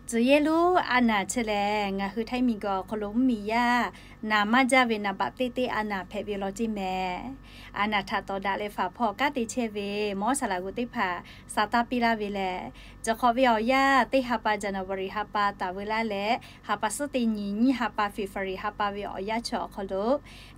Tcuh yehˇ lonˉ a naˍ chi lehˬ, ngaˬ hui Htaiˇ miˬguiˬ awˬ hk'aw lo mvuhˇmiˬ yaˇ naˍ maˇ jaˇ ve naˍ baꞈ teˇ teˇ a naˍ hpehꞈ ve law ceˇ mehˍ. A naˍ htaꞈ tawˍ daꞈ leh faˍ hpawˇ kanˉ te chehˇ ve mawˇ saˍ laꞈ g'oˍ teˇ hpaˍ sa taˇ piˇ laˇ ve lehˬ, cawˬ hk'awꞈ ve awˬ yanˇ teˇ ha pa January ha pa taˍ veu laˇ leh, ha pa suhˉ teˇ nyi nyiˇ ha pa February ha pa ve awˬ yanˇ chi awˬ hk'aw lo,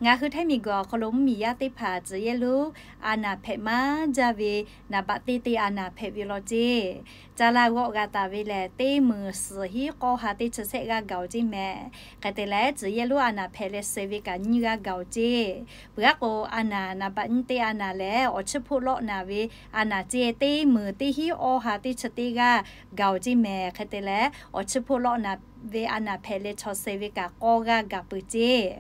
ngaˬ hui Htaiˇ miˬguiˬ awˬ hk'aw lo mvuhˇmiˬ yaˇ teˇ hpaˍ tcuh yehˇ lonˉ a naˍ hpehꞈ maˇ jaˇ ve naˍ baꞈ teˇ teˇ a naˍ hpehꞈ ve law ceˇ. Ca la g'awˆ g'a taˍ ve lehˬ, teˇ meunˍ suhˍ hinˉ k'awˇ ha teˇ chi shehˆ g'aˇ gaˬ-oˬ ceˇ mehˍ. Hk'e te leh, tcuh yehˇ lonˉ a naˍ hpehꞈ leh suh ve kaꞈ nyiˇ g'aˇ gaˬ-oˬ ceˇ. Peuˬ aˉ k'o, a naˍ naˍ baꞈ nyiˇ teˇ a naˍ lehˬ, awˬ chiˇ hpoˆ lawˆ naˍ ve a naˍ ceˇ, teˇ meunˍ teˇ hinˉ awˇ ha teˇ chi teˇ g'aˇ gaˬ-oˬ ceˇ mehˍ. Hk'e te leh, awˬ chiˇ hpoˆ lawˆ naˍ ve a naˍ hpehꞈ leh chaw suh ve kaꞈ k'awˇ g'aˇ gaˬ peuˬ ceˇ.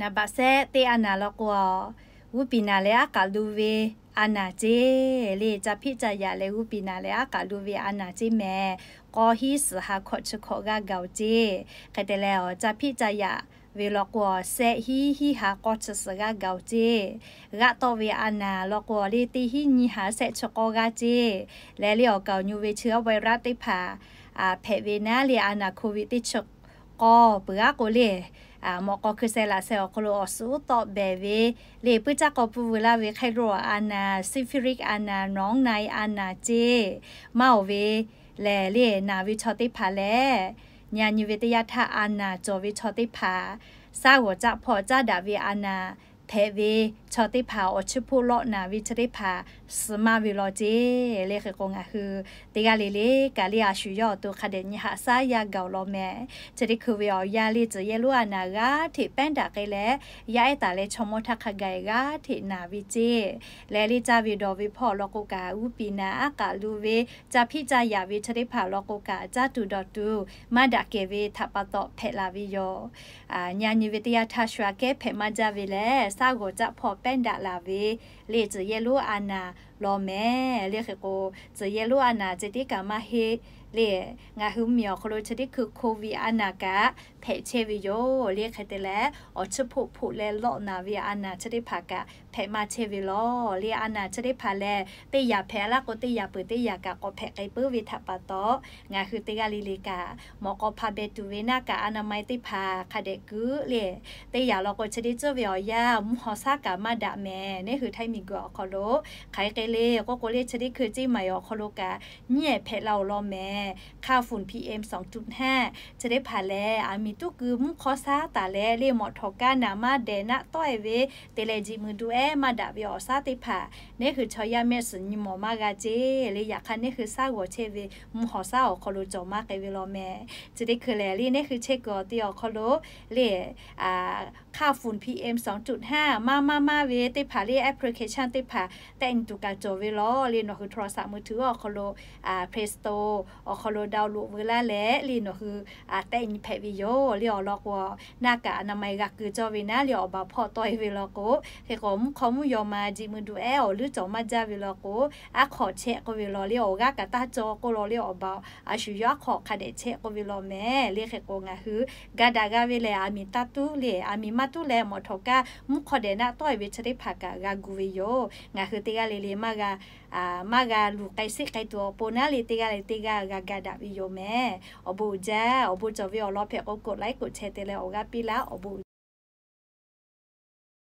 Naˍ baꞈ shehˆ teˇ a naˍ law k'o, g'uˇ piˍ naˍ leh aˉ k'aꞈ lu ve a naˍ ceˇ. Le ca hpiˆ ca yaꞈ leh g'uˇ piˍ naˍ leh aˉ k'aꞈ lu ve a naˍ ceˇ mehˍ. K'awˇ hinˉ suhˍ ha hkawꞈ chi hkawꞈ g'aˇ gaˬ-oˬ ceˇ. Hk'e te leh, ca hpiˆ ca yaꞈ ve law k'o, shehˆ hinˉ hinˉ ha k'awˇ chi suhˍ g'aˇ gaˬ-oˬ ceˇ. G'aˆ tawˆ ve a naˍ law k'o, le teˇ hinˉ nyiˇ ha shehˆ chi k'awˇ g'aˇ ceˇ. Leh le awˬ kaˍ awˬ nyu ve chi virus teˇ hpaˍ hpehꞈ ve naˉ le a naˍ COVID teˇ chi k'awˇ peuˬ aˉ k'o le, mawꞈ k'aw hkui sheh laꞈ sheh awˬ hk'aw lo awˬ suhˉ tawˆ behˍ ve le puiˉ caˇ k'aw pfuhˇ veu laˇ ve hk'e lo a naˍ, syphilis a naˍ, หนองใน a naˍ ceˇ maˇ oˬ ve lehˬ le naˍ ve chaw teˇ hpaˍ lehˬ, nyi a nyi ve teˇ yanˇ htaˇ a naˍ cawˬ ve chaw teˇ hpaˍ, shaˉ g'awˬ caˆ hpawˇ caˉ daꞈ ve a naˍ hpehꞈ ve chaw teˇ hpaˍ, awˬ chiˇ hpoˆ lawˆ naˍ ve chi teˇ hpaˍ suh maˇ ve law ceˇ. Le hk'e k'o, ngaˬ hui teˇ g'aˇ le le kaꞈ le a shu yawˇ awˬ to hk'a dehꞈ nyi haꞈ shaˉ yaˇ gaˬ-oˬ law mehˍ. Chi teˇ hkui ve awˬ yanˇ le tcuh yehˇ lonˉ a naˍ g'aˇ hteꞈ pehˉ daꞈ k'ai leh, yaˇ ehˉ taˍ leh chaw mawˇ htaˇ hk'a gaˬ g'aˇ hteꞈ naˍ ve ceˇ. Leh le caˇ ve dawˬ ve hpawˇ awˬ lawn k'o kaꞈ, g'uˇ piˍ naˍ aˉ k'aꞈ lu ve, ca hpiˆ ca yaꞈ ve chi teˇ hpaˍ awˬ lawn k'o kaꞈ, caˇ tuˬ dawˬ tuˬ maˇ daꞈ kehˬ ve htaꞈ pa taw hpehꞈ la ve yoˬ. Nyi a nyi ve teˇ yanˇ htaˇ shu aꞈ kehˉ hpehꞈ maˇ jaˇ ve lehˬ, shaˉ g'awˬ caˆ hpawˇ pehˉ daꞈ laˬ ve le tcuh yehˇ lonˉ a naˍ law mehˍ. Le hk'e k'o, tcuh yehˇ lonˉ a naˍ ceh tiˉ kaꞈ maˇ heˆ le, ngaˬ hui mvuhˇmiˬ awˬ hk'aw lo chi teˇ hkui COVID a naˍ kaꞈ hpehꞈ chehˇ ve yoˬ. Le hk'e te leh, awˬ chiˇ hpoˆ hpoˆ leh lawˆ naˍ ve a naˍ chi teˇ hpaˍ kaꞈ hpehꞈ maˇ chehˇ ve law. Le a naˍ chi teˇ hpaˍ lehˬ, teˇ yaꞈ hpehꞈ laˇ k'o, teˇ yaꞈ peuˬ teˇ yaꞈ kaꞈ k'awꞈ hpehꞈ k'ai puiˉ ve htaꞈ pa taw, ngaˬ hui teˇ g'aˇ le le kaꞈ mawꞈ k'aw hpa beh tuˬ ve naˆ kaꞈ a na mai teˇ hpaˍ hk'a dehꞈ kuiˬ le. Teˇ yaꞈ law k'o, chi teˇ ceuˬ ve awˬ yanˇ mvuhˇ haw shaˉ kaꞈ maˇ daꞈ mehˍ. Neˇ hui Htaiˇ miˬguiˬ awˬ hk'aw lo hk'aˬ hk'e le k'oˆ k'o le, chi teˇ hkui ceˇ maˬ awˬ hk'aw lo kaꞈ nyiˇ ehˍ hpehꞈ la-oˬ law mehˍ. ค่าฝุ่น PM สองจุดห้า chi teˇ hpaˍ lehˬ, aˬ miˍ tuˉ keu mvuhˇ hk'awˇ shaˉ taˍ leh le mawꞈ htawꞈ kaˇ naˍ maˇ dehˬ naˆ tawˆ-e ve te leh, jiꞈ mui du ehˉ maˇ daꞈ ve awˬ shaˉ teˇ hpaˍ, neˇ hui chaw yaˇ mehˆ suhˍ nyi mawˬ maˇ g'a ceˇ. Le yaꞈ hk'aˇ neˇ hui shaˉ g'awˬ chehˇ ve mvuhˇ haw shaˉ awˬ hk'aw lo cawˬ maˇ k'ai ve law mehˍ. Chi teˇ hkui lehˬ, le neˇ hui chehˇ kuiˬ awˬ te awˬ hk'aw lo le ค่าฝุ่น PM สองจุดห้า maˇ maˇ maˇ ve teˇ hpaˍ le application teˇ hpaˍ tehˆ nyi tuˬ kaꞈ cawˬ ve law. Le nawˬ hui โทรศัพท์มือถือ awˬ hk'aw lo Play Store awˬ hk'aw lo download veu laˇ leh, le nawˬ hui tehˆ nyi hpehꞈ ve yoˬ. Le awˬ lawn k'o, naˆ kaꞈ a na mai g'a keu cawˇ ve naˉ le awˬ baˬ hpawˇ tawˆ-e ve law k'o, hk'e k'o mvuhˇ hk'aw mvuhˇ yaw ma jiꞈ mui du ehˉ awˬ leuˉ cawˬ maˇ jaˇ ve law k'o, aˉ hk'awꞈ chehˇ k'oˆ ve law. Le awˬ g'aˇ kaꞈ taˇ cawˇ k'oˆ law. Le awˬ baˬ a shu yawˇ aˉ hk'awꞈ hk'a dehꞈ chehˇ k'oˆ ve law mehˍ. Le hk'e k'o, ngaˬ hui ga daꞈ g'a ve lehˬ, aˬ miˍ taˇ tuˉ le, aˬ miˍ maˇ tuˉ leh mawꞈ htawꞈ kaˇ mvuhˇ hk'aw dehˬ naˆ tawˆ-e ve chi teˇ hpaˍ kaꞈ g'a gu ve yoˬ. Ngaˬ hui teˇ g'aˇ le le maˇ g'a maˇ g'a luˬ k'ai sheˆ k'ai tuˬ awˬ pon naˉ le, teˇ g'aˇ le teˇ g'aˇ g'a ga daꞈ ve yoˬ mehˍ. Awˬ bon uiˍ jaˇ. Awˬ bon cawˬ ve awˬ lawn hpehꞈ k'o, กดไลค์ กดแชร์ te leh awˬ g'aˇ piˇ laˇ. Awˬ bon